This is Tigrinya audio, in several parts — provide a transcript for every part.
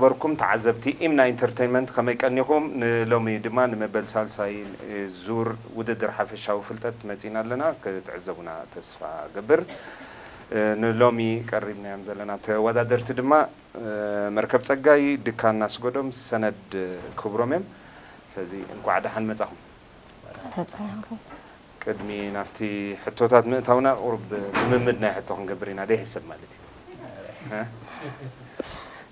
ነበርኩም ተዓዘብቲ ኢምና ኢንተርተይንመንት፣ ከመይ ቀኒኹም? ንሎሚ ድማ ንመበል ሳልሳይ ዙር ውድድር ሓፈሻዊ ፍልጠት መጺና ኣለና። ክትዕዘቡና ተስፋ ገብር። ንሎሚ ቀሪብናዮም ዘለና ተወዳደርቲ ድማ መርከብ ጸጋይ፣ ድካን ኣስገዶም፣ ሰነድ ክብሮም እዮም። ስለዚ እንኳዕ ደሓን መጻኹም። ጸኒሕኩም። ቅድሚ ናብቲ ሕቶታት ምእታውና ቁሩብ ልምምድ ናይ ሕቶ ክንገብር ኢና፣ ደይሕሰብ ማለት እዩ። እ?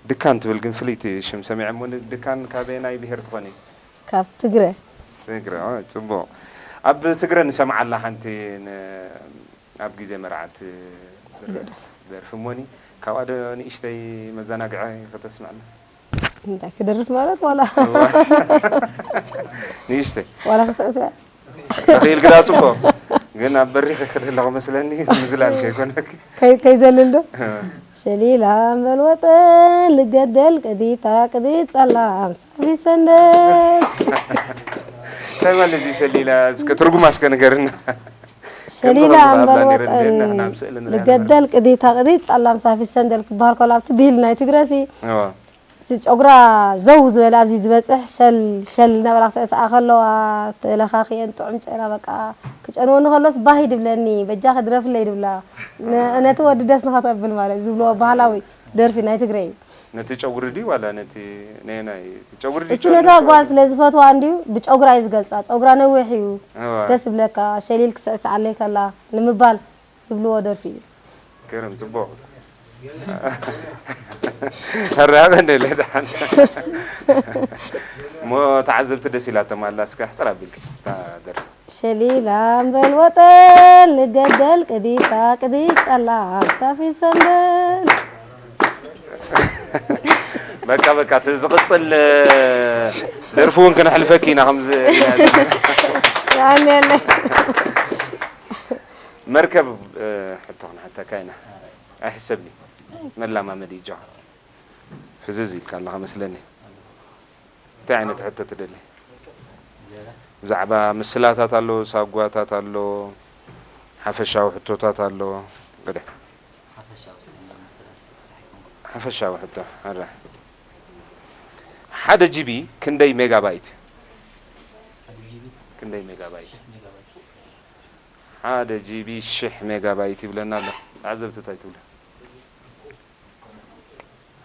ድካን ትብል ግን ፍልይቲ ሽም ሰሚዐ እሞ፣ ድካን ካበየናይ ብሄር ትኾኒ? ካብ ትግረ። ትግረ፣ ኦ፣ ጽቡቕ። ኣብ ትግረ ንሰምዓ ኣላ ሓንቲ ን-፣ ኣብ ግዜ መርዓት ትድረፍ ደርፊ እሞኒ፣ ካብኣ ዶ ንእሽተይ መዘናግዒ ከተስምዕና? እንታይ ክደርፍ ማለት ዋላ? እዋ። ንእሽተይ። ዋላ ክስዕስዕ። ተኽኢል ግዳ ጽቡቕ። ግን ኣብ በሪኽ ይኸድ ኣለኹ መስለኒ፣ ምዝላል ከይኮነኪ። ከይ-፣ ከይዘልል ዶ? እ። ሸሊላ እምበል ወጠን ልገደል ቅዲታ ቅዲት ጸላም ሳፊ ሰንደል። እንታይ ማለት እዩ ሸሊላ? እስከ ትርጉማ እስከ ንገርና። ሸሊላ ከምዚ እምበል ከምዚ ወጠን ንሕና ኣብ ስእሊ ንሪኣ ልገደል ቅዲታ ቅዲት ጸላም ሳፊ ሰንደል ክበሃል ከሎ ኣብቲ ብሂል ናይ ትግረሲ እዋ። እቲ ጨጉራ ዘው ዝበለ ኣብዚ ዝበጽሕ ሸል ሸል እናበላ ክስዕስዓ ከለዋ ተለኻኺአን ጥዑም ጨና በቃ ክጨንወኒ ከሎስ ባህ ይድብለኒ፣ በጃኺ ድረፍለይ ይድብላ። ነ-፣ ነቲ ወዲ ደስ ንኸተብል ማለት ዝብልዎ ባህላዊ ደርፊ ናይ ትግረ እዩ። ነቲ ጨጉሪ ድዩ ዋላ ነቲ ነየናይ? እቲ ጨጉሪ ድዩ እሱ ጨጉሪ ነታ ጓል ተባሂሉ? ስለ ዝፈትዋ እንድዩ ብጨጉራ እዩ ዝገልጻ። ጨጉራ ነዊሕ እዩ። እዋ። ደስ ይብለካ፣ ሸሊል ክስዕስዓለይ ከላ ንምባል ዝብልዎ ደርፊ እዩ። ገርም፣ ጽቡቕ። ኣራበ ንለ ደሓን። እሞ ተዓዘብቲ ደስ ኢላቶም ኣላ፣ እስከ ሕጽር ኣቢልኪ እታ ደርፊ። ሸሊላ እምበል ወጠን ልገደል ቅዲታ ቅዲት ጸላም ሳፊ ሰንደል። በቃ፣ በቃ፣ እቲ ዝቕጽል ደርፊ እውን ክነሕልፈኪ ኢና፣ ከምዚ። ያኔ ያኔ። መርከብ፣ እ፣ ሕቶ ክንሓተካ ኢና። ኣይሕሰብኒ። መላማመዲ እጃኻ። ፍዝዝ ኢልካ ኣለኻ መስለኒ። እንታይ ዓይነት ሕቶ ትደሊ? ብዛዕባ ምስላታት ኣሎ፣ ሳጓታት ኣሎ፣ ሓፈሻዊ ሕቶታት ኣሎ። ግደ። ሓፈሻዊ እስከ ናይ ምስላስ ብዙሕ ኣይኮንኩን። ሓፈሻዊ ሕቶ፣ ኣረ። ሓደ ጂ ቢ ክንደይ ሜጋባይት? ሓደ ጂ ቢ ክንደይ ሜጋባይት? ሽሕ ሜጋባይት። ሓደ ጂ ቢ ሽሕ ሜጋባይት ይብለና ኣሎ። ተዓዘብቲ እንታይ ትብሉ?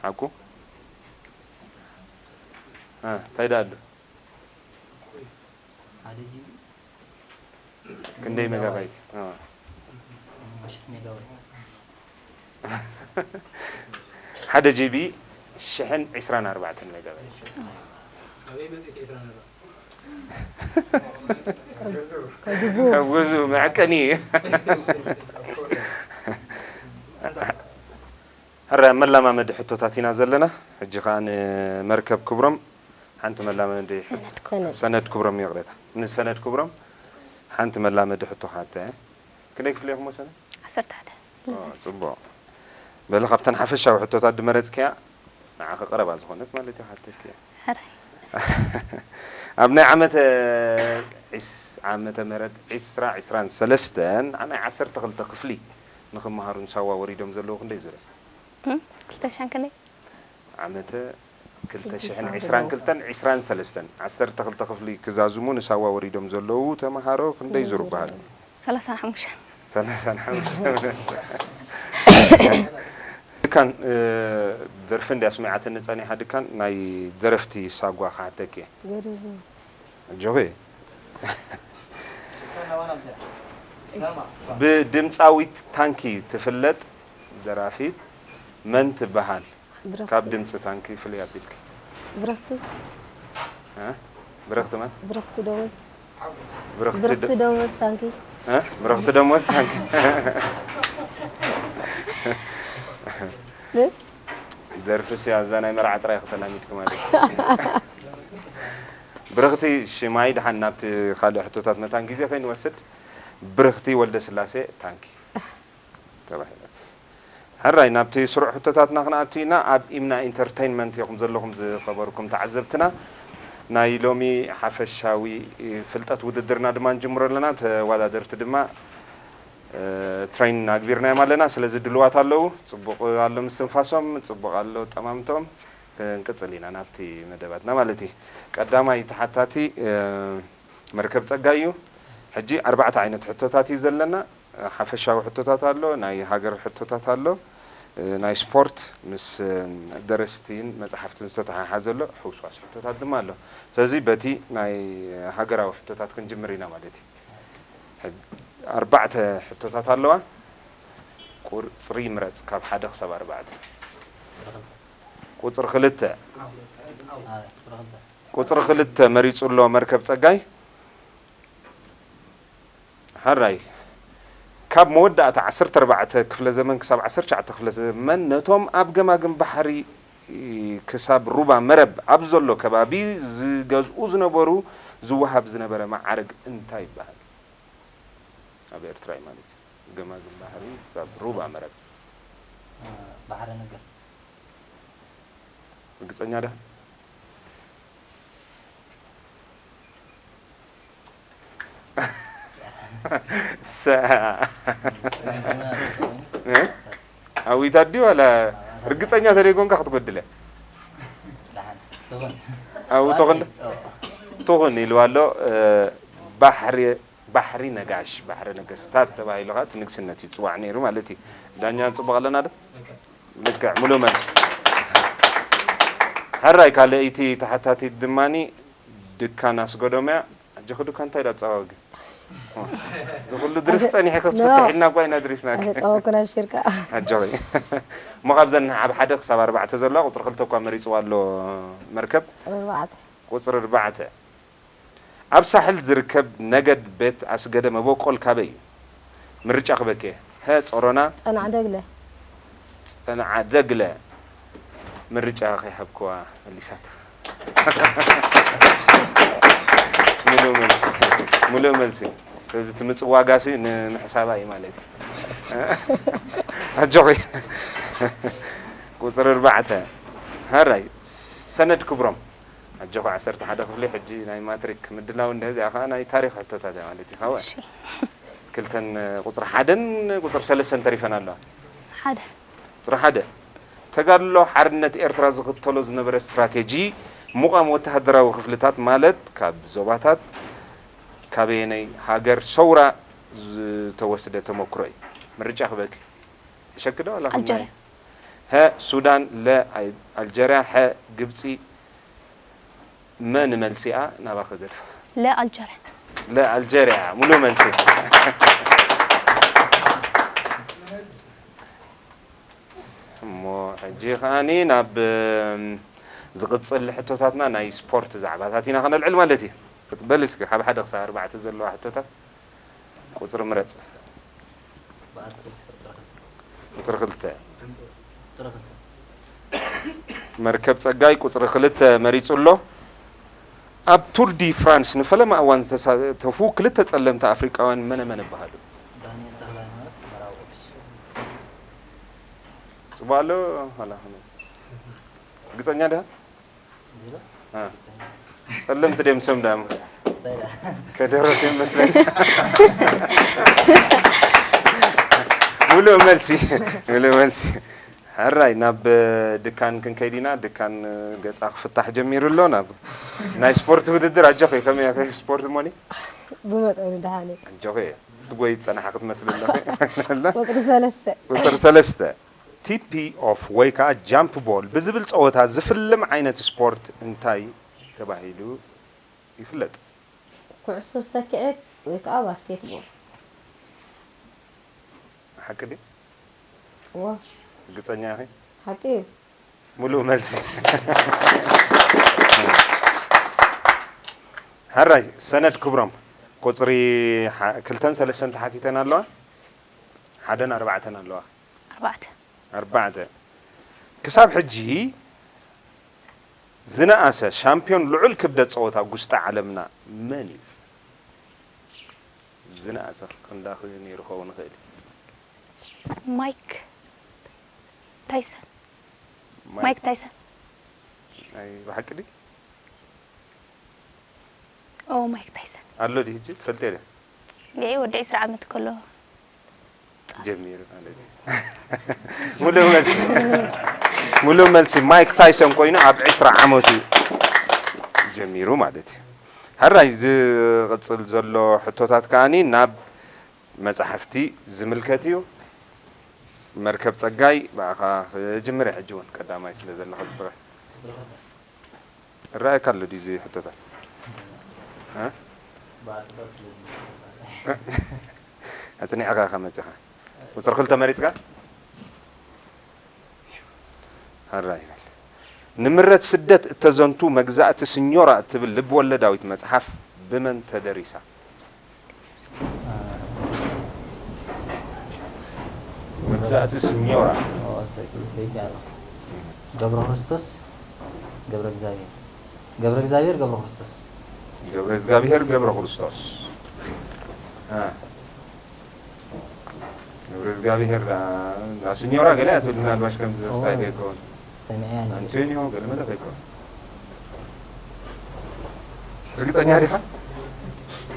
ሓቁ? እ፣ እንታይ ደኣ ኣሎ? ሓደ ጂ ቢ? ክንደይ ሜጋባይት? ሜጋባይት? እ። ሽሕ ሜጋባይት። ሓደ ጂ ቢ ሽሕን ዕስራን ኣርባዕተን ሜጋባይት። ኣበይ መጺእኪ ዕስራን ኣርባዕተን? ካብ ግቡ። ካብ ገዝኡ መዐቀኒ። ሕራይ መላማመዲ ሕቶታት ኢና ዘለና። ሕጂ ኸኣ ንመርከብ ክብሮም ሓንቲ መላማመዲ ሕቶ-፣ ሰነድ። ሰነድ። ሰነድ ክብሮም፣ ይቕሬታ። ንሰነድ ክብሮም ሓንቲ መላመዲ ሕቶ ክሓቶ እየ። ክንደይ ክፍሊ ኢኹም ሰነድ? ዓሰርተ ሓደ። ኦ፣ ጽቡቕ። በሊ ካብተን ሓፈሻዊ ሕቶታት ድመረጽክያ ንዓኺ ቀረባ ዝኾነት ማለት እየ ክሓተኪ እየ። ሕራይ። ኣብ ናይ ዓመተ ዒስ-፣ ዓመተ ምህረት ዒስራ ዒስራን ሰለስተን ናይ ዓሰርተ ክልተ ክፍሊ ንኽመሃሩ ንሳዋ ወሪዶም ዘለዉ ክንደይ ዙርያ? እም፣ ክልተ ሽሕን ክንደይ? ዓመተ ክልተ ሽሕን ዕስራን ክልተን ዒስራን ሰለስተን ዓሰርተ ክልተ ክፍሊ ክዛዝሙ ንሳዋ ወሪዶም ዘለዉ ተመሃሮ ክንደይ ዙር በሃሉ? ሰላሳን ሓሙሽተን። ሰላሳን ሓሙሽተን። ድካን፣ እ፣ ደርፊ እንድያ ኣስሚዓትኒ ጸኒሓ፣ ድካን ናይ ደረፍቲ ሳጓ ክሓተኪ እየ። ገደሉ። ኣጆኺ። ብድምጻዊት ታንኪ ትፍለጥ ደራፊት መን ትበሃል? ብረኽቲ። ካብ ድምጺ ታንኪ ፍልይ ኣቢልኪ። ብረኽቲ። እ? ብረኽቲ መን? ብረኽቲ ደሞዝ። ብረኽቲ ደ-፣ ብረኽቲ ደሞዝ ታንኪ። እ? ብረኽቲ ደሞዝ ታንኪ። እ? ደርፊ ስያ እዛ ናይ መርዓ ጥራይ ክተላሚድኪ ማለት እዩ። ብርኽቲ ሽማይ፣ ደሓን ናብቲ ካልእ ሕቶታት መታን ግዜ ከይንወስድ፣ ብርኽቲ ወልደስላሴ ታንኪ ተባሂላ። ሕራይ፣ ናብቲ ስሩዕ ሕቶታትና ክንኣቱ ኢና። ኣብ ኢምና ኢንተርተይንመንት ኢኹም ዘለኹም ዝኸበርኩም ተዓዘብትና። ናይ ሎሚ ሓፈሻዊ ፍልጠት ውድድርና ድማ ንጅምሮ ኣለና። ተወዳደርቲ ድማ፣ እ፣ ትሬን ኣግቢርናዮም ኣለና። ስለዚ ድልዋት ኣለዉ። ጽቡቕ ኣሎ ምስትንፋሶም፣ ጽቡቕ ኣሎ ጠማምቶም። ክንቅጽል ኢና ናብቲ መደባትና ማለት እዩ። ቀዳማይ ተሓታቲ፣ እ፣ መርከብ ጸጋይ እዩ። ሕጂ ኣርባዕተ ዓይነት ሕቶታት እዩ ዘለና። ሓፈሻዊ ሕቶታት ኣሎ፣ ናይ ሃገር ሕቶታት ኣሎ፣ እ፣ ናይ ስፖርት ምስ፣ እ፣ ደረስትን መጽሓፍትን ዝተተሓሓዘ ኣሎ፣ ሕውስዋስ ሕቶታት ድማ ኣሎ። ስለዚ በቲ ናይ ሃገራዊ ሕቶታት ክንጅምር ኢና ማለት እዩ። ሕጂ ኣርባዕተ ሕቶታት ኣለዋ። ቁጽሪ ምረጽ ካብ ሓደ ክሳብ ኣርባዕተ። ቁጽሪ ክልተ። ቁጽሪ ክልተ መሪጹ ኣሎ መርከብ ጸጋይ። ሕራይ፣ ካብ መወዳእታ ዓሰርተ ኣርባዕተ ክፍለ ዘመን ክሳብ ዓሰርተ ትሽዓተ ክፍለ ዘመን ነቶም ኣብ ገማግም ባሕሪ ክሳብ ሩባ መረብ ኣብ ዘሎ ከባቢ ዝገዝኡ ዝነበሩ ዝወሃብ ዝነበረ መዓርግ እንታይ ይበሃል? ኣብ ኤርትራ እዩ ማለት እዩ። ገማግም ባሕሪ ክሳብ ሩባ መረብ። ባሕሪ ነገስት። ርግጸኛ ዲኻ? ሰ እ? ኣዊታ ድዩ ዋላ ርግጸኛ ተደይኮንካ ክትጎድለ? ኣው ትኹን ትኹን ኢልዋ ኣሎ። እ፣ ባሕሪ ባሕሪ ነጋሽ፣ ባሕሪ ነገስታት ተባሂሉ ኸዓ እቲ ንግስነት እዩ ዝፅዋዕ ነይሩ ማለት እዩ። ዳኛ፣ ንፅቡቕ ኣለና ዶ? ልክዕ፣ ሙሉእ መልሲ። ሕራይ፣ ካልኣይቲ ተሓታቲት ድማኒ ድካን ኣስገዶም እያ። ኣጆኺ ድካን፣ እንታይ ዳፀዋውጊ? እዚ ኩሉ ድሪፍ ጸኒሕኺ ክትፍትሕ ኢልና እኳ ኢና ድሪፍናኪ። ኣይተጻወኩን፣ ኣብሽርካ። ኣጆኺ። እሞ ካብዘን ኣብ ሓደ ክሳብ ኣርባዕተ ዘለዋ ቁፅሪ ክልተ እኳ መሪፅዋ ኣሎ መርከብ። ቁጽሪ ኣርባዕተ። ቁፅሪ ኣርባዕተ። ኣብ ሳሕል ዝርከብ ነገድ ቤት ኣስገደ መበቆል ካበይ እዩ? ምርጫ ክበኬ። ሀ ጾሮና። ጸናዕ ደግለ። ጸናዓ ደግለ። ምርጫ ከይሃብክዋ መሊሳታ። ሙሉእ መልሲ። ሙሉእ መልሲ። ስለዚ እቲ ምጽዋጋሲ ንምሕሳባ እዩ ማለት እዩ። ኣጆኺ። ቁጽሪ ኣርባዕተ። ሕራይ። ሰነድ ክብሮም። ኣጆኹ ዓሰርተ ሓደ ክፍሊ ሕጂ ናይ ማትሪክ ምድላው እንደ እዚኣ ኸዓ ናይ ታሪኽ ሕቶታት እያ ማለት እዩ። ሃወ። እሺ። ክልተን ቁጽሪ ሓደን ቁጽሪ ሰለስተን ተሪፈን ኣለዋ። ሓደ። ቁጽሪ ሓደ። ተጋድሎ ሓርነት ኤርትራ ዝኽተሎ ዝነበረ ስትራቴጂ ምቋም ወተሃደራዊ ክፍልታት ማለት ካብ ዞባታት ካበየነይ ሃገር ሰውራ ዝተወስደ ተመክሮ እዩ። ምርጫ ክበኪ። እሸክዶ ዋላ ኣልጀርያ። ሀ ሱዳን፣ ለ ኣይ- ኣልጀርያ፣ ሐ ግብጺ፣ መ ንመልሲኣ ናባኺ ገድፋ። ለ ኣልጀርያ። ለ ኣልጀርያ ሙሉእ መልሲ። እሞ ሕጂ ከዓኒ ናብ እም፣ ዝቕጽል ሕቶታትና ናይ ስፖርት ዛዕባታት ኢና ከነልዕል ማለት እዩ። በል እስኪ ካብ ሓደ ክሳብ ኣርባዕተ ዘለዋ ሕቶታት ቁጽሪ ምረጽ። ቁጽሪ ክልተ። መርከብ ጸጋይ ቁጽሪ ክልተ መሪጹ ኣሎ። ኣብ ቱር ዲ ፍራንስ ንፈለማ እዋን ዝተሳተፉ ክልተ ጸለምቲ ኣፍሪቃውያን መነ መን ይበሃሉ? ዳንኤል ተኽለሃይማኖት፣ መራዊ ቁዱስ። ጽቡቕ ኣሎ? ዋላ ከመይ? ርግጸኛ ዲኻ? ዜሮ? አ። ጸለምቲ ድዮም ሰም ደኣ? እንታይ ደኣ? ከደረት ይመስለኒ። ሙሉእ መልሲ፣ ሙሉእ መልሲ። ሕራይ ናብ ድካን ክንከይድ ኢና። ድካን ገጻ ክፍታሕ ጀሚሩ ኣሎ። ናብ ናይ ስፖርት ውድድር ኣጆኺ፣ ከመይ እያ ስፖርት ሞኒ? ብመጠኑ ደሓን እዩ። ኣጆኺ፣ ትጎይ ዝጸናሓ ክትመስሊ ኣለኺ። ቁጽሪ ሰለስተ። ቁጽሪ ሰለስተ። ቲፕ ኦፍ ወይ ከዓ ጃምፕ ቦል ብዝብል ጸወታ ዝፍለም ዓይነት ስፖርት እንታይ ተባሂሉ ይፍለጥ? ኩዕሶ ሰኪዔት ወይ ከዓ ባስኬትቦል። ሓቂ ድዩ? እዎ፣ ርግጸኛ ኢኺ? ሓቂ እዩ። ሙሉእ መልሲ። ሕራይ ሰነድ ክብሮም፣ ቁጽሪ ሓ- ክልተን ሰለስተን ተሓቲተን ኣለዋ፣ ሓደን ኣርባዕተን ኣለዋ። ኣርባዕተ። ኣርባዕተ። ክሳብ ሕጂ ዝነኣሰ ሻምፒዮን ልዑል ክብደት ጸወታ ጉስጣ ዓለምና መን እዩ? ዝነኣሰ ክንዳኺ ነይሩ ክኸውን ይኽእል እዩ። ማይክ ታይሰን። ማይክ ታይሰን። ናይ ብሓቂ ድዩ? ኦ ማይክ ታይሰን። ኣሎ ድዩ ሕጂ? ትፈልጥዮ ድዩ? ገይ ወዲ ዕስራ ዓመት ከሎ ጀሚሩ ማለት እዩ። ሙሉእ መልሲ። ሙሉእ መልሲ ማይክ ታይሰን ኮይኑ ኣብ ዕስራ ዓመቱ ጀሚሩ ማለት እዩ። ሕራይ ዝቕጽል ዘሎ ሕቶታት ከኣኒ ናብ መጻሕፍቲ ዝምልከት እዩ። መርከብ ጸጋይ ብኣኻ ክጅምር እየ ሕጂ እውን ቀዳማይ ስለ ዘለኻ ዝጥረ። እረኣየካ ኣሎ ድዩ እዚ ሕቶታት? እ? ኣጽኒዕካ ኢኻ መጺኻ። ቁጽሪ ክልተ መሪጽካ? ሕራይ ይበል። ንምረት ስደት እተዘንቱ መግዛእቲ ስኞራ እትብል ልብ ወለዳዊት መጽሓፍ ብመን ተደሪሳ? መግዛእቲ ስኞራ። ገብረ ክርስቶስ ገብረ እግዚኣብሔር። ገብረ እግዚኣብሔር ገብረ ክርስቶስ። ገብረ እግዚኣብሔር ገብረ ክርስቶስ። እ። ገብረ እግዚኣብሔር ዳ፣ ዳ ስኞራ ገለ እያ ትብል፣ ምናልባሽ ከምዚ ኦ። ሳይት ከይከውን። ሰሚዐያ ነይረ። ኣንቶኒዮ ገለ መለ ከይከውን። ርግጸኛ ዲኻ?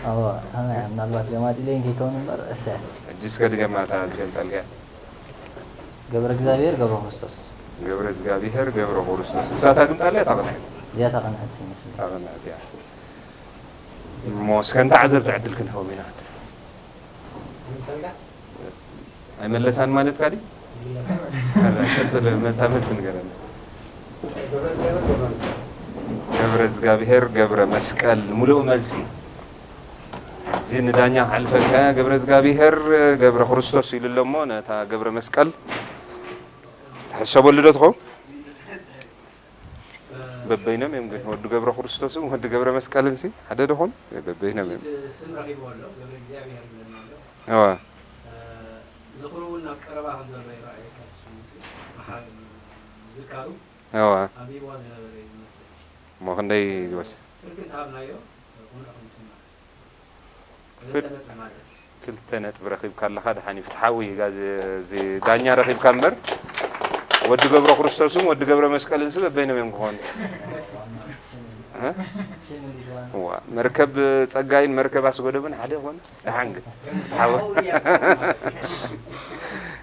ኣዎ፣ ኣነ ምናልባት ገማጢለይን ከይከውን እምበር፣ እሰ። ሕጂ እስከ ድገማ እታ ዝገልጸልካ። ገብረ እግዚኣብሔር ገብረ ክርስቶስ። ገብረ እግዚኣብሔር ገብረ ክርስቶስ። እሳታ ግን ጣልያ ታቕንዕት። እዚኣ ታቕንዕት ይመስል። ታቕንዕት እያ። እሞ እስከ ንተዓዘብቲ ዕድል ክንህቦም ኢና። ኣይመለሳን ማለትካ ድዩ? ቀጽል፣ መልታ መልሲ ንገረኒ። ገብረ እግዚኣብሔር ገብረ መስቀል፣ ሙሉእ መልሲ። እዚ ንዳኛ ክሓልፈልካ፣ ገብረ እግዚኣብሔር ገብረ ክርስቶስ ኢሉ ኣሎ እሞ፣ ነታ ገብረ መስቀል ትሕሰበሉ ዶ ትኸውን? በበይኖም እዮም ግን፣ ወዲ ገብረ ክርስቶስን ወዲ ገብረ መስቀልን ሲ ሓደ ዶ ኾኑ? በበይኖም እዮም። እቲ ስም ረኺብዎ ኣሎ፣ ገብረ እግዚኣብሔር ይብለና ኣሎ። እዋ። እ፣ ዝኽሩ እውን ናብ ቀረባ ከም ዘሎ ይረኣየካ፣ እቲ ስሙ ሲ መሓ-፣ ዝካሩ እዋ። ኣንቢብዋ ዝነበረ እዩ ዝመስል። እሞ ክንደይ ይወስድ? ፍርቂ እንተሃብናዮ፣ ቁኑዕ ከም ዝስማዕ። ክልተ ነጥቢ ማለት። ክልተ ነጥቢ ረኺብካ ኣለኻ፣ ደሓን እዩ፣ ፍትሓዊ እዩ። ጋዝ-፣ እዚ ዳኛ ረኺብካ እምበር፣ ወዲ ገብረ ክርስቶስን ወዲ ገብረ መስቀልን ሲ በበይኖም እዮም ክኾኑ። እ? እዋ፣ መርከብ ጸጋይን መርከብ ኣስገዶምን ሓደ ይኾኑ። ደሓን ግን፣ ፍትሓዊ።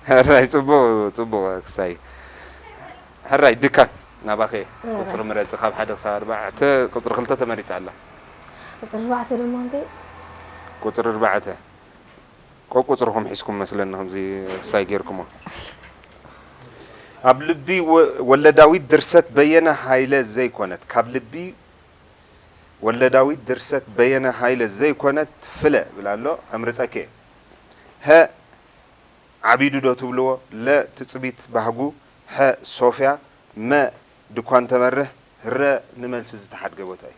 ሕራይ፣ ጽቡቕ፣ ጽቡቕ ክሳይ። ሕራይ፣ ድካ፣ ናባኸ እዋ። ቁጽሪ ምረጺ፣ ካብ ሓደ ክሳብ ኣርባዕተ፣ ቁጽሪ ክልተ ተመሪጻ ኣላ። ቁጽሪ ኣርባዕተ ደሞ እንተ? ቁጽሪ ኣርባዕተ። ቆቁጽርኹም ሒዝኩም መስለኒ፣ ከምዚ ክሳይ ጌርኩሞ። ኣብ ልቢ ወ-፣ ወለዳዊት ድርሰት በየነ ሃይለ ዘይኮነት፣ ካብ ልቢ ወለዳዊት ድርሰት በየነ ሃይለ ዘይኮነት ፍለ ብል ኣሎ፣ ከምርጸኪ እየ። ሀ፣ ዓቢዱ ዶ ትብልዎ? ለ፣ ትጽቢት ባህጉ። ሐ፣ ሶፍያ። መ፣ ድኳን ተመርህ። ረ፣ ንመልሲ ዝተሓድገ ቦታ እዩ።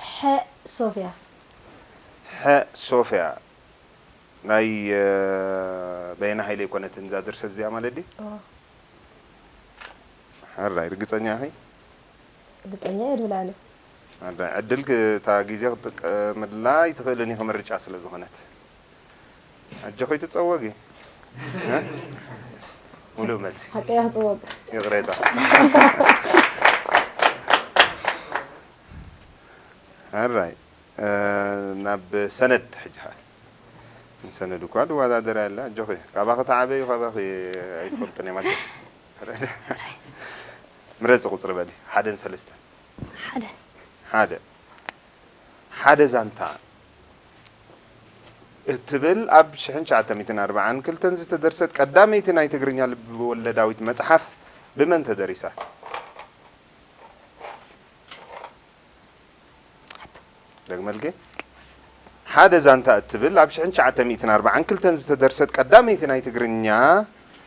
ሐ፣ ሶፍያ። ሐ፣ ሶፍያ። ናይ፣ እ፣ በየነ ሃይለ ኣይኮነትን እዛ ድርሰት እዚኣ ማለት ድዩ? ኦ። ሕራይ፣ ርግጸኛ ኢኺ? ርግጸኛ እየ ድብል ኣነ። ሕራይ፣ ዕድል ክ-፣ እታ ግዜ ክትጥቀምላ ኣይትኽእልን ኢኺ ምርጫ ስለ ዝኾነት። ኣጆኺ ትጸወጊ። እ? ሙሉእ መልሲ። ሓቀይ ክጽወግ። ይቕሬታ። ሕራይ፣ እ፣ ናብ ሰነድ ሕጂ ኸኣ። ንሰነድ እኳ ድወዳደር ኣላ። ኣጆኺ፣ ካባኺ ተዓበዩ፣ ካባኺ ኣይፈልጥን እየ ማለት። ምረጺ ቁጽሪ በሊ፣ ሓደን ሰለስተን። ሓደ። ሓደ። ሓደ ዛንታ እትብል ኣብ ሽሕን ትሽዓተ ሚእትን ኣርባዓን ክልተን ዝተደርሰት ቀዳመይቲ ናይ ትግርኛ ልብ ወለዳዊት መጽሓፍ ብመን ተደሪሳ? ደግመልኪ። ሓደ ዛንታ እትብል ኣብ ሽሕን ትሽዓተ ሚእትን ኣርባዓን ክልተን ዝተደርሰት ቀዳመይቲ ናይ ትግርኛ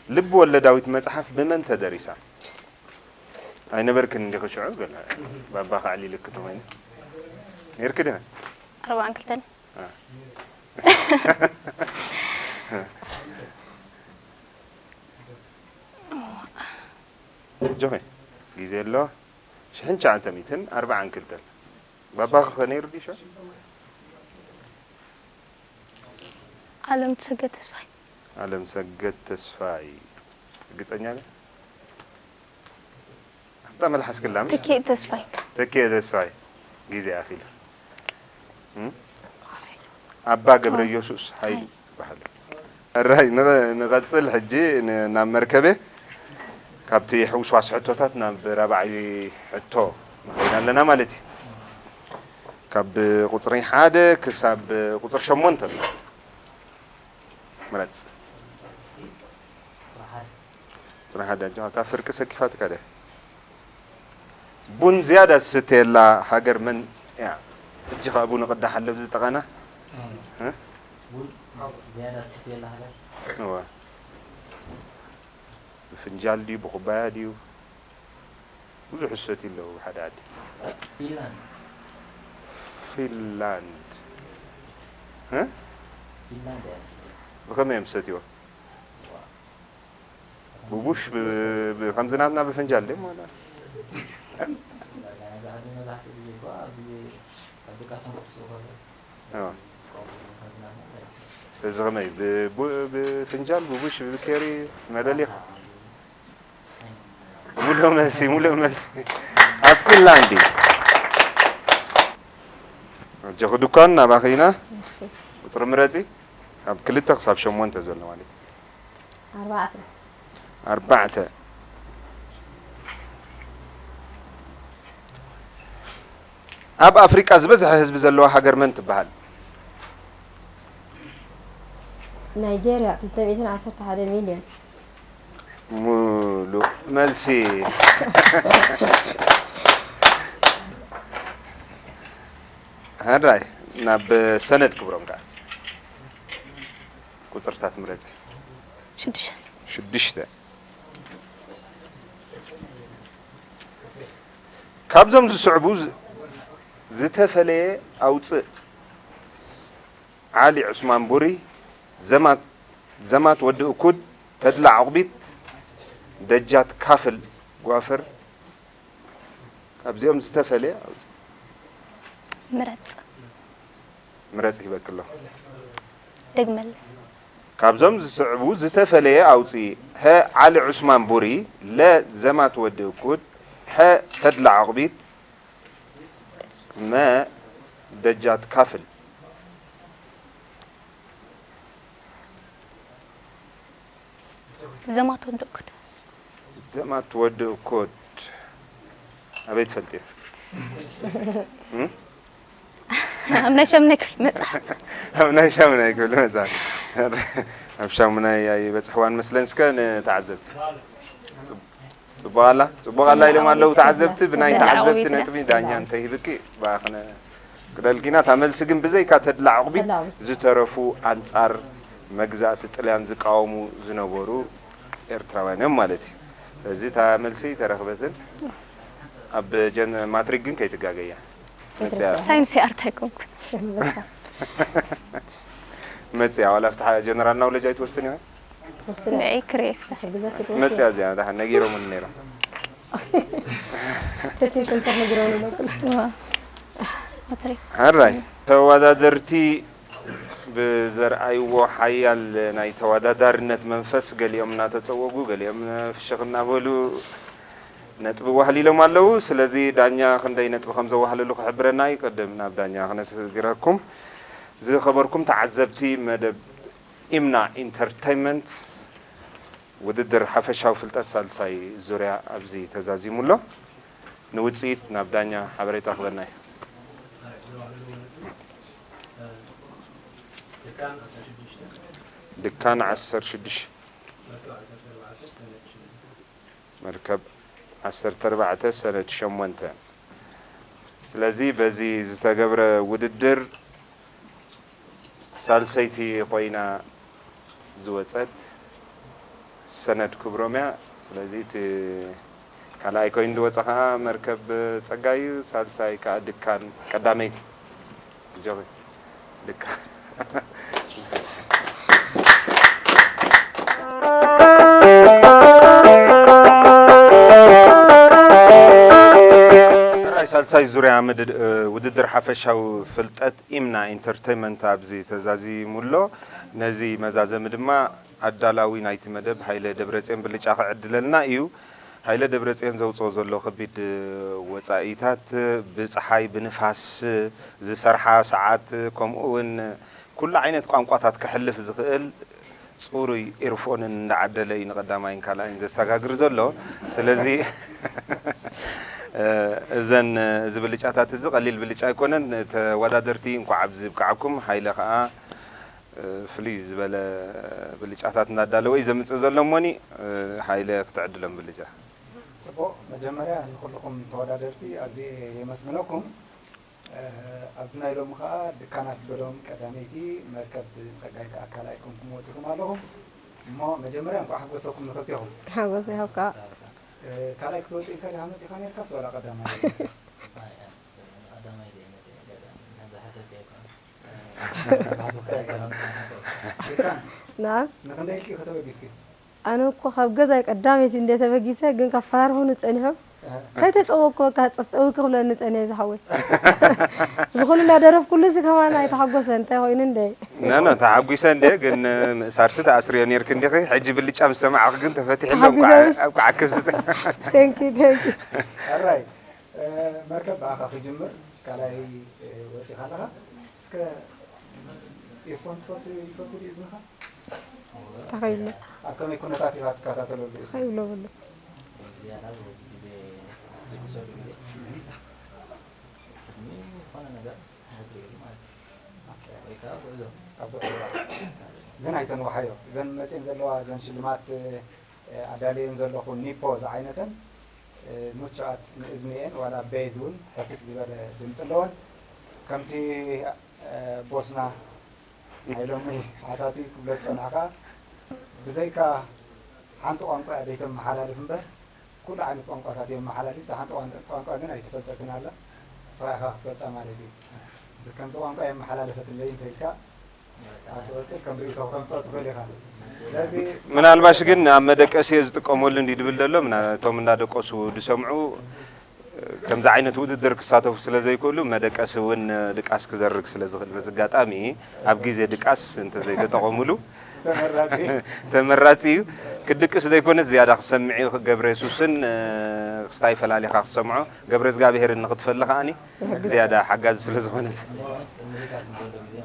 ልብ ወለዳዊት መጽሓፍ ብመን ተደሪሳ? ኣይነበርክን እንዲኺ ሽዑ? ገለ ባባ ከዕሊልኪ ተኾይኑ። ነይርኪ ዲኺ? ኣርባዓን ክልተን። አ። ኣጆኺ፣ ግዜ ኣሎ። ሽሕን ትሽዓተ ሚእትን ኣርባዓን ክልተን። ባባኺ ኸ ነይሩ ድዩ ሽዑ? ኣለም ሰገድ ተስፋይ። ኣለም ሰገድ ተስፋይ። ርግጸኛ ነህ? ኣምጣ መልሓስ ክላም። ተኪእ ተስፋይ። ተኪእ ተስፋይ። ግዜ ኣኺሉ። እም? ኣባ ገብረ ኢየሱስ ሃይሉ ይበሃል። ሕራይ፣ ንቐ-፣ ንቐጽል ሕጂ ን-፣ ናብ መርከበ። ካብቲ ሕውስዋስ ሕቶታት ናብ ራብዓይ ሕቶ ንኸይድ ኣለና ማለት እዩ። ካብ ቁፅሪ ሓደ ክሳብ ቁፅሪ ሸሞንተ ኣሎ። ምረፅ። ቁፅሪ ሓደ ኣጆኻ፣ እታ ፍርቂ ሰኪፋትካ ድያ? ቡን ዝያዳ ዝስተየላ ሃገር መን እያ? ሕጂ ኸኣ ቡን ይቕዳሕ ኣሎ ኣብዚ ጠቐና። እ? ቡን ዝያዳ ዝስተየላ ሃገር? እወ። ብፍንጃል ድዩ፣ ብኹባያ ድዩ? ብዙሕ ዝሰትዩ ኣለዉ ብሓደ ዓዲ። ፊንላንድ። ፊንላንድ። እ? ፊንላንድ እያ ዝስተይ። ብኸመይ እዮም ዝሰትይዎ? ዋ። ብቡሽ፣ ብ-፣ ብ-፣ ከምዚ ናትና ብፍንጃል ድዮም ዋላ? መብዛሕትኡ ግዜ እኮ ኣብ ግዜ ኣብ ድቃሶም ክትስኡ ከለዉ ኣዎ። ከምዚ ናትና ሳይት። እዚ ከመይ? ብ-፣ ቡ-፣ ብፍንጃል፣ ብቡሽ፣ ብብኬሪ፣ መለሊኽ? ሙሉእ መልሲ፣ ሙሉእ መልሲ። ኣብ ፊንላንድ እዩ። ኣጆኺ ድኳን፣ ናባኺ ኢና። እሺ። ቁጽሪ ምረጺ። ካብ ክልተ ክሳብ ሸሞንተ ዘሎ ማለት እዩ። ኣርባዕተ። ኣርባዕተ። ኣብ ኣፍሪቃ ዝበዝሐ ህዝቢ ዘለዋ ሃገር መን ትበሃል? ናይጄርያ፣ ክልተ ሚእትን ዓሰርተ ሓደ ሚልዮን። ሙሉእ መልሲ። ሕራይ፣ ናብ ሰነድ ክብሮም ከኣ። ቁጽርታት ምረጺ። ሽዱሽተ። ሽዱሽተ። ካብዞም ዝስዕቡ ዝ-፣ ዝተፈለየ ኣውጽእ። ዓሊ ዑስማን ቡሪ፣ ዘማት፣ ዘማት ወዲ እኩድ፣ ተድላ ዑቕቢት፣ ደጃት ካፍል ጓፍር። ካብዚኦም ዝተፈለየ ኣውጽእ። ምረጽ። ምረጽ ሂበኪ ኣለኹ። ደግመለይ። ካብዞም ዝስዕቡ ዝተፈለየ ኣውጽኢ። ሀ፣ ዓሊ ዑስማን ቡሪ፣ ለ፣ ዘማት ወዲ እኩድ፣ ሐ፣ ተድላ ዑቕቢት፣ መ፣ ደጃት ካፍል። ዘማት ወዲ እኩድ። ዘማት ወዲ እኩድ ኣበይ ትፈልጥዮ? እም? ኣብ ናይ ሻምናይ ክፍሊ መጽሓፍ። ኣብ ናይ ሻምናይ ክፍሊ መጽሓፍ። ኣብ ሻምናይ ኣይበጽሕዋን መስለን። እስከ ንተዓዘብቲ። ጽቡቕ ኣላ? ጽቡቕ ኣላ ኢሎም ኣለዉ ተዓዘብቲ። ብናይ ተዓዘብቲ ነጥቢ ዳኛ እንተይህብኪ ብኣኽነ ክደልኪና። እታ መልሲ ግን ብዘይካ ተድላ ዑቕቢት ዝተረፉ ኣንጻር መግዛእቲ ጥልያን ዝቃወሙ ዝነበሩ ኤርትራውያን እዮም ማለት እዩ። ስለዚ እታ መልሲ ተረኽበትን ኣብ ጀን-፣ ማትሪክ ግን ከይትጋገያ። መጽያ። ሳይንስ ኣርት ኣይኮንኩን። መጽያ፣ ዋላ ኣብቲ ጀነራል ናውለጅ ኣይትወስድን ኢኻ? ወስነ። ንዒ ክርእየ እስከ። ክሕግዘኪ ትወስድ። መጽያ እዚኣ፣ ደሓን ነጊሮምኒ ነይሮም። ተቲ ሰንተር ነጊሮምኒ ነበር። ዋ። ማትሪክ። ሕራይ፣ ተወዳደርቲ ብዘርኣይዎ ሓያል ናይ ተወዳዳርነት መንፈስ፣ ገሊኦም እናተጸወጉ፣ ገሊኦም ፍሽኽ እናበሉ ነጥቢ ዋህሊሎም ኣለዉ። ስለዚ ዳኛ ክንደይ ነጥቢ ከም ዘዋህለሉ ክሕብረና እዩ። ቅድም ናብ ዳኛ ክነስግረኩም። ዝኸበርኩም ተዓዘብቲ መደብ ኢምና ኢንተርተይንመንት፣ ውድድር ሓፈሻዊ ፍልጠት ሳልሳይ ዙርያ ኣብዚ ተዛዚሙ ኣሎ። ንውጽኢት ናብ ዳኛ ሓበሬታ ክበና እዩ። ድካን ዓሰርተ ሽዱሽተ። መርከብ ዓሰርተ ኣርባዕተ፣ ሰነድ ሸሞንተ። ስለዚ በዚ ዝተገብረ ውድድር ሳልሰይቲ ኮይና ዝወጸት ሰነድ ክብሮም እያ። ስለዚ እቲ ካልኣይ ኮይኑ ዝወጸ ኸኣ መርከብ ጸጋይ እዩ። ሳልሳይ ከኣ ድካን ቀዳመይቲ። ኣጆኺ። ድካ-፣ ሕራይ ሳልሳይ ዙርያ ምድድ-፣ ውድድር ሓፈሻዊ ፍልጠት ኢምና ኢንተርተይመንት ኣብዚ ተዛዚሙ ኣሎ። ነዚ መዛዘሚ ድማ ኣዳላዊ ናይቲ መደብ ሃይለ ደብረጽዮን ብልጫ ክዕድለልና እዩ። ሃይለ ደብረጽዮን ዘውጽኦ ዘሎ ከቢድ ወጻኢታት ብጸሓይ፣ ብንፋስ፣ ዝሰርሓ ሰዓት፣ ከምኡ እውን ኩሉ ዓይነት ቋንቋታት ከሕልፍ ዝኽእል ጽሩይ ኤርፎንን እንዳዓደለ እዩ ንቐዳማይን ካልኣይን ዘሰጋግር ዘሎ። ስለዚ፣ እ፣ እዘን፣ እዚ ብልጫታት እዚ ቀሊል ብልጫ ኣይኮነን። ተወዳደርቲ እንኳዕ ኣብዚ ይብቅዓኩም። ሃይለ ከኣ፣ እ፣ ፍልይ ዝበለ ብልጫታት እንዳዳለወ እዩ ዘምጽእ ዘሎ እሞኒ፣ እ፣ ሃይለ ክትዕድሎም ብልጫ። ጽቡቕ፣ መጀመርያ ንኹልኹም ተወዳደርቲ ኣዝየ የመስግነኩም። እ፣ ኣብዚ ናይ ሎሚ ኸኣ ድካን ኣስገዶም ቀዳመይቲ፣ መርከብ ጸጋይ ከኣ ካልኣይ ኮንኩም ወጺኹም ኣለኹም። እሞ መጀመርያ እንቋዕ ሓጎሰኩም ንኽልቴኹም። ሓጎስ ይሃብካ። እ፣ ካልኣይ ክትወጽእ ኢልካ ዲኻ መጺኻ ነርካስ ዋላ ቀዳማይ? ድካን፣ ናም ንኽንደይ ኢልኪ ከተበጊስኪ? ኣነ እኮ ካብ ገዛይ ቀዳመይቲ እንደ ተበጊሰ፣ ግን ካብ ፈራርሑኒ ጸኒሑ። ከይተጸወቅኩ በቃ ጸ-፣ ጸዊኪ ክብለኒ ጸኒሑ ዝሓወይ። ዝኹሉ እናደረፍኩሉ እዚ ከማን ኣይተሓጎሰ፣ እንታይ ኮይኑ እንደ? ኖ፣ ኖ፣ ተሓጒሰ እንደ፣ ግን ምእሳርሲ ተኣስርዮ ኔርኪ እንዲኺ። ሕጂ ብልጫ ምስ ሰማዕኺ ግን ተፈቲሑ ኣሎ። ተሓጒሰ እንኳዕ፣ ምሽ? እንኳዕ ክብዚ። Thank you፣ thank you። ኣራይ፣ እ፣ መርከብ ብኣኻ ክጅምር፣ ካልኣይ፣ እ፣ ወጺኻ ኣለኻ። እስከ ኤርፎን ትፈቱ፣ ይፈቱ ድዩ እዝንኻ? እንታይ ከይብሎ? ኣብ ከመይ ኩነታት ኢኻ ትከታተለሉ? እንታይ ይብሎ በሎ? ዝያዳ ግዜ ዝጉሰሉ ግዜ ቅድሚ ዝኾነ ነገር ክትሪእሉ ማለት እዩ። ኦኬ። ወይ ከዓ ጉዕዞ። ኣብ ጉዕዞ። ግን ኣይተንዋሓዮ። እዘን መፅየን ዘለዋ፣ እዘን ሽልማት፣ እ፣ ኣዳልየን ዘለኹ ኒፖ ዝዓይነተን፣ እ፣ ምቹኣት ንእዝኒ እየን፣ ዋላ ቤዝ እውን ሕፍስ ዝበለ ድምፂ ኣለወን። ከምቲ፣ እ፣ ቦስና ናይ ሎሚ ሓታቲ ክብሎ ዝጸናሕካ፣ ብዘይካ ሓንቲ ቋንቋ እያ ዘይተመሓላልፍ እምበር፣ ኩሉ ዓይነት ቋንቋታት የመሓላልፍ። እታ ሓንቲ ቋን-፣ ቋንቋ ግን ኣይተፈልጠትን ኣላ። ንስኻ ኢኻ ክትፈልጣ ማለት እዩ። እዚ ከምዚ ቋንቋ የመሓላለፈትለይ እንተ ኢልካ፣ ኣብ ዝቕጽል ከም ርእይቶ ክተምጽኦ ትኽእል ኢኻ። ስለዚ ምናልባሽ ግን ኣብ መደቀሲ እየ ዝጥቀመሉ እንዲ ድብል ዘሎ፣ ምና-፣ እቶም እንዳደቀሱ ዝሰምዑ፣ ከምዚ ዓይነት ውድድር ክሳተፉ ስለ ዘይክእሉ፣ መደቀሲ እውን ድቃስ ክዘርግ ስለ ዝኽእል፣ በዚ ኣጋጣሚ ኣብ ግዜ ድቃስ እንተዘይተጠቐሙሉ ተመራጺ። ተመራጺ እዩ። ክድቅስ ዘይኮነ ዝያዳ ክሰምዕ እዩ። ገብረ የሱስን፣ እ፣ ክስታይ ፈላሊኻ ክሰምዖ፣ ገብረ እግዚኣብሄርን ንኽትፈሊ ከኣኒ ይሕግዝ። ዝያዳ ሓጋዚ ስለ ዝኾነ፣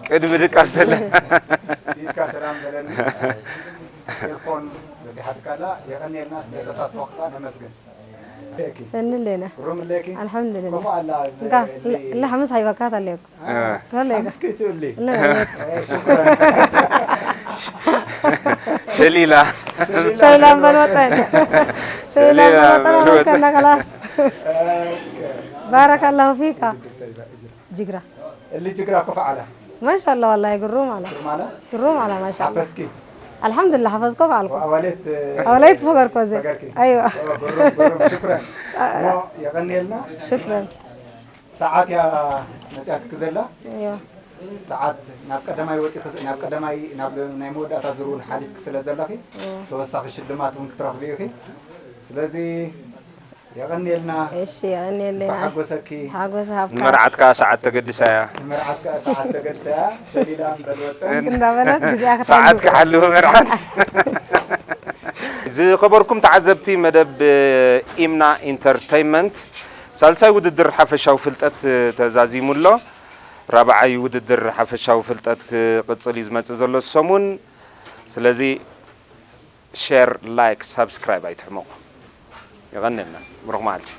ቅድሚ ድቃስ ተለ። ኢድካ ሰላም በለኒ። ኤርፎን በዚሓትካ ኣላ። የቐንየልና ስለ ተሳትፎኻ ነመስግን። ሰኒ ሌና። ሩም ሌኪ? ኣልሓምዱሊላህ። ኮፎ ኣላ፣ እዚ እንካ፣ ሊ-፣ ሊ-፣ ላሕምስ ሃይባካት ኣለኩ። እ። ሰኒ ሌና። ሓምስ ከይትብሊ። ለ-፣ እ፣ ሽኩራን። ሸሊላ። ሸሊላ እምበል ወጠን። ሸሊላ ሸሊላ እምበል ወጠን፣ እምበል ወጠን። ኣወልከና ከላስ። ኦኬ። ባረከላሁ ፊካ። ጅግራ። እሊ ጅግራ ኮፍ ዓላ። ማሻአላህ፣ ወላሂ ግሩም ኣላ። ግሩም ኣላ? ግሩም ኣላ፣ ማሻአላህ። ሓፈስኪ? ኣልሓምዱሊላህ፣ ሓፈዝኮ ከኣልኩ። ወኣዋሌት፣ ኣዋሌት ፈገርኮ ዘ-፣ ፈገርኪ? ኣይዋ። ኦ፣ ግሩም፣ ግሩም፣ ሽኩረን። አ-፣ አ-፣ እሞ የቐንየልና። ሽኩረን። ሰዓት እያ መጺኣትኪ ዘላ። ኣይዋ። ሰዓት ናብ ቀዳማይ ወጺኺ፣ ናብ ቀዳማይ፣ ናብ ናይ መወዳእታ ዙር እውን ሓሊፍኪ ስለ ዘለኺ፣ እዋ። ተወሳኺ ሽልማት እውን ክትረኽቢ ኢኺ። ስለዚ የቐንየልና። እሺ፣ የቐንየልና። ብሓጎሰኪ። ሓጎስ ሃብካ። ንመርዓት ከኣ ሰዓት ተገድሳ እያ። ንመርዓት ከኣ ሰዓት ተገድሳ እያ። ሸሊላ እምበል ወጠን። እንዳበለት ግዜኣ ክትሓሉ። ሰዓት ክሓልው መርዓት። ዝኸበርኩም ተዓዘብቲ መደብ ኢምና ኢንተርተይንመንት፣ ሳልሳይ ውድድር ሓፈሻዊ ፍልጠት ተዛዚሙ ኣሎ። ራብዓይ ውድድር ሓፈሻዊ ፍልጠት ክቕጽል እዩ ዝመጽእ ዘሎ ሰሙን። ስለዚ ሼር፣ ላይክ፣ ሳብስክራይብ ኣይትሕመቑ። የቐንየልና። ብሩኽ መዓልቲ።